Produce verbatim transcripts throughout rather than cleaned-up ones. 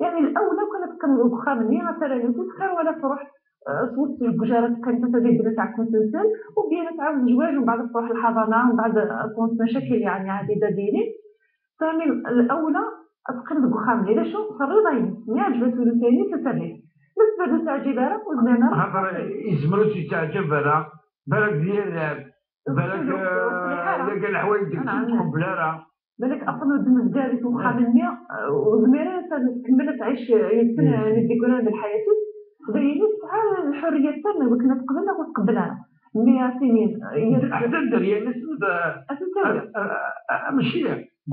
يعني الاولى كانت تكمل الخامني مثلا، تسخر ولا تروح آه، صوت الجارة كانت تبدل تاع كونسنسل، وبيان تعاود الزواج ومن بعد تروح الحضانة، ومن بعد تكون مشاكل يعني عديدة بيني. فمن الاولى اتقن الخامني، لا شو صري ضايق، ما عجبت له ثاني تسري. بس بعد تعجب راه وزمان. خاطر يزمروا يتعجب راه، بالك ديال، بالك آه، لا قال حوايج ديك تقبل راه. بالك اصلا ودن مزداري وخا مني، وزميرة تكمل تعيش يمكن نديكولا من حياتي. زيني تسعى الحرية تاعنا، وكنا تقبلنا وتقبلنا. مي سنين حتى الدريا نسبة ماشي،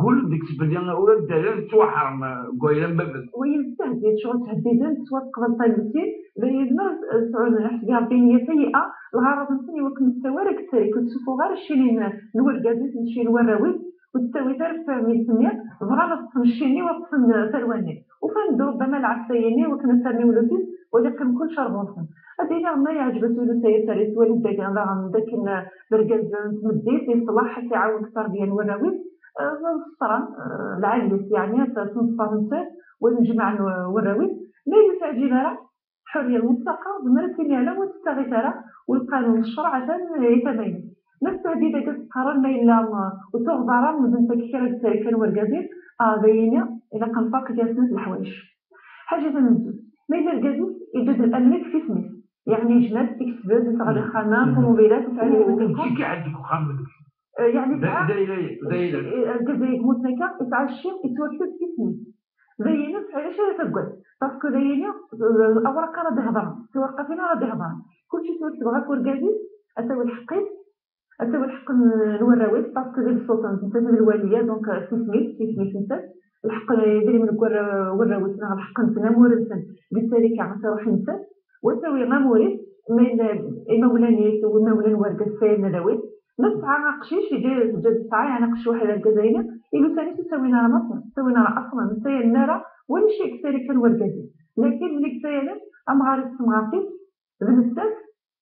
قول ديك سبب ديال الاولى الدريا توحرم قويلا بابل. وين تهديد شغل تهديدا سوا تقبل طيب سي، زيدنا سعود نحس بها بينية سيئة. الغرض نسني وكنت سوارك سري كنت سوفو غير الشيلين، نور قادس نشيل وراوي. وتستوي تعرف ميتني، بغا نطفن الشيني وطفن ثرواني. وفندو ربما العفايني وكنا سامي ولوتيس، ولكن كل شربوسن. هذه هي ما يعجبت ولوتيس، ريت والد داك، رغم داك ال-، برقاز تمديت، يصلح، يعاون أكثر ديال وراويت. آه، السطران، آه، العالية يعني، تنصفى نسات، ونجمع وراويت. ما يتعجب راه، الحرية المطلقة، زمرت لي على وتستغيث على، والقانون الشرع عشان يتبين. نفس هذه إذا قلت قرار ما إلا ما، وتوغ ضرر مدن تكثير السركان والقبيل، آه، بيني إذا كان فرق جالسين في الحوايج. حاجة من الزوج، ما إلا القبيل يجد الأمريك في سميث، يعني جنات تكسبات، تغلي خانات، طوموبيلات، وتعلي وتكون. كي عندك خامل. آه، يعني دا، دا إلي، دا إلي. آه، الجزائر متنكة، يتعشي، يتوكل في سميث. زينب علاش راه تقول؟ باسكو زينب الاوراق راه تهضر، الورقه فينا راه تهضر. كلشي سويت بغا كوركازي، اسوي الحقيت، اسوي الحق نورا ويت، باسكو ديال السلطان نتا الواليه، دونك سي سميت، سي سميت نتا الحق يدير من كور وراوي، سنا الحق نتنا مورثن بالتالي كاع روح نتا وسوي ما مورث، ما مولانيت وما ولان ورقه سايرنا داويت. نسعى قشيش يجي جد سعى، يعني قش واحد الجزائري، إلو ثاني تسوينا راه مصر، تسوينا راه أصلا، نسيا النارة، ولا شيء كثير كان والجزائر. لكن ملي كثير أم غارب سمعتي، بنستاس،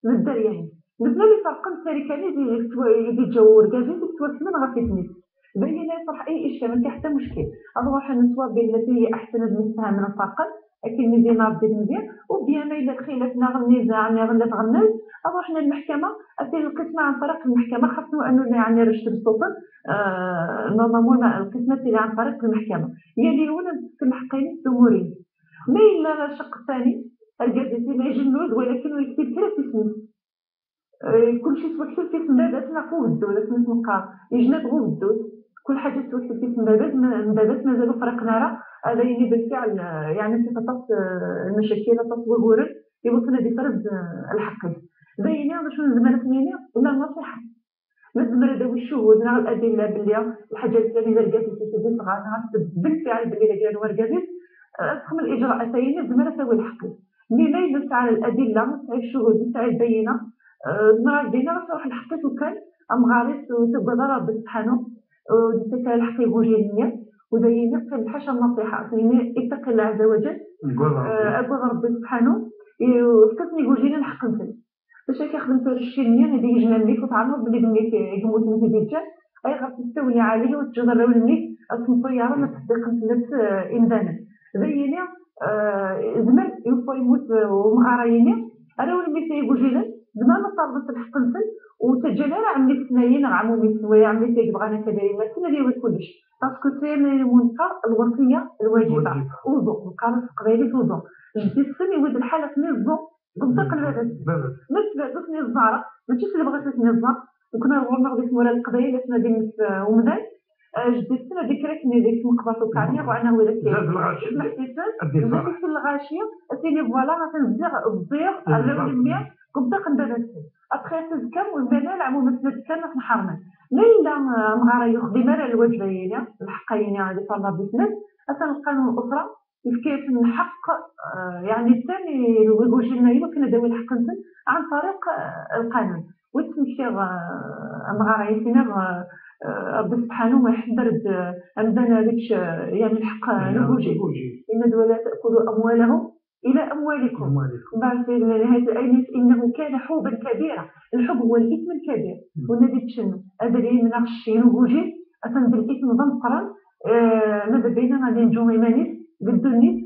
بالدرياني. مثلا اللي فرق الثاني كان يجي يجي جو ورقازي، تتوكل من غا فتنس. بين لا يطرح أي إشكال، ما كاين حتى مشكل. أضواح النسوة بالتي هي أحسن المستهى من الفقر، لكن مزيان ربي مزيان. وبيان ما إلا خلافنا غنيزة، يعني غنى تغنز، أضواحنا المحكمة، أتي القسمة عن طريق المحكمة، خاصة أنه يعني رشد السلطان، آه، نورمالمون القسمة تيلي عن طريق المحكمة. هي اللي هنا تسمح قيمة الأمورين. ما إلا الشق الثاني، الجزائري ما يجنود، ولكن يكتب كلا في اسمه. آه، كلشي توكل في اسم باباتنا فوق الدول، اسم نقا يجناد غو الدول. كل حاجة توكل في اسم بابات، ما، بابات مازالو فريقنا راه. هذا يعني بالفعل، آه، يعني في قطاس، آه، المشاكل، قطاس وغورن، يوصل هذه فرد، آه، الحق. زيني هذا شنو زمان سميني ولا النصيحة. ما زمر هذا الشهود ناغ الأدلة باللي الحاجة الفلانية اللي قالت في سيدي صغار، ناغ بالفعل باللي كان ورقة، آه، تخمل الإجراءات، هي زمر تسوي الحق. مي ما يدوس على الأدلة، نسعي الشهود، نسعي البينة. آه، ما بينا غتروح الحقيقة وكان أم غارس وتبقى ضرر بالسحانو، وديك الحق يقول لي، ودايما كان الحاشا النصيحة، يعني اتق الله عز وجل. آه، أقول ربي سبحانه، وفكرتني يقول لي الحق نسل. باش كيخدم في الشينية، هذه يجمع مليك وتعرف بلي بنيك يموت من هذه الجهة. أي غير تستولي عليه وتجرب المليك، أصل الطيارة ما تصدق نسلت، آه، إمدانا. زيني، آه، زمان يوفى يموت، آه، ومغاريني. أنا والميسي يقول لي، زمان ما طالبت الحق نسل، وتجانا راه عمي سنايين، راه عمو ميسي، ويا عمي سيد بغانا كذا، ما سنا لي كلش. باسكو سي ملي منطقة الوصية الواجبة. وزو، القانون القبايلي وزو. جدي السن يولد الحالة في نيزو، قبطة قلبة. ما تبعدوش نيزارة، ماشي في البغيت نيزار. وكنا نغور نغدي في مورا القبايل، اسنا دي مس ومدان. آه، جدي السن هذيك راك مي ديك مقبط وكاني، وأنا ولا كي. زاد الغاشي. اسمح لي سن، زاد في الغاشية، أتيني فوالا، غتنزيغ الضيغ، على المية، قبطة قلبة. أتخيل تزكم، وزمان العموم سنة كان نحرمن. ما إلا، آه، مغارة يخدم على الوجبة، يعني، الحقيني على فرض بسنة، أتنقل من الأسرة، يفكيت من حق، آه، يعني، الثاني الوجوج لنا يمكن ندوي الحق نتن عن طريق، آه، القانون. وتمشي، آه، مغارة يسينا، آه، آه، ربي سبحانه ما يحضر ب-، أمدنا لك، آه، يعني، الحق الوجوج. إن ولا تأكلوا أموالهم إلى أموالكم. أموالكم. بعد في نهاية الآية، إنه كان حوبا كبيرا. الحب هو الإثم الكبير. والذي تشن أدري من الشين وجود، أتن بالإثم ضمقرا، آه، ماذا بيننا غادي نجو إيمانيس، قدونيس،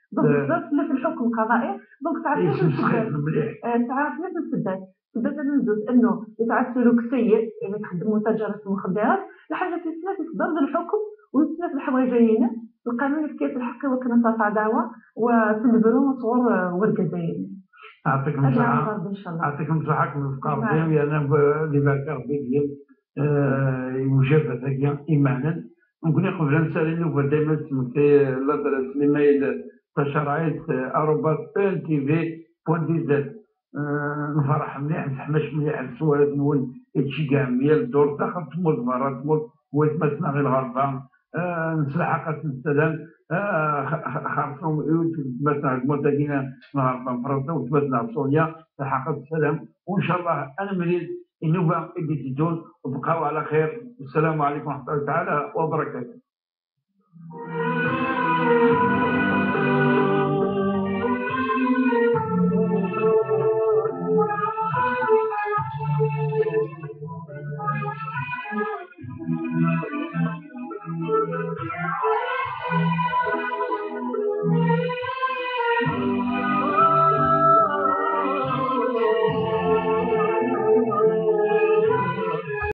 دونك بزاف في الحكم قضائي. دونك تعرف شنو السبب؟ سعى في نفس السداد سبب من زوج انه يتعرف سلوك سيء، يعني تخدم متاجرة المخدرات. الحاجه تسمى في صدر الحكم ويسمى في الحوايج، القانون في كيس الحق وكنا صافا دعوه وتنبروا صغور ورقه زين. يعطيكم الصحه. ان شاء الله. يعطيكم الصحه كم في قربي انا. اللي بارك ربي ديال يوجد هذاك ايمانا. ممكن قبل نسال انه دائما تسمى لادرس الايميل تشرعيت arobase n t v point d z. نفرح مليح، نتحمس مليح السوالف نول هادشي كاع ميال الدور داخل تموت برا تموت ويتمسنا غير الغربه. نسلحق السلام. خاصهم يتمسنا غير المتاجين الغربه فرنسا وتمسنا سوريا. سلحق السلام وان شاء الله انا مريض النوبه اللي تدون. وبقاو على خير. السلام عليكم ورحمه الله تعالى وبركاته.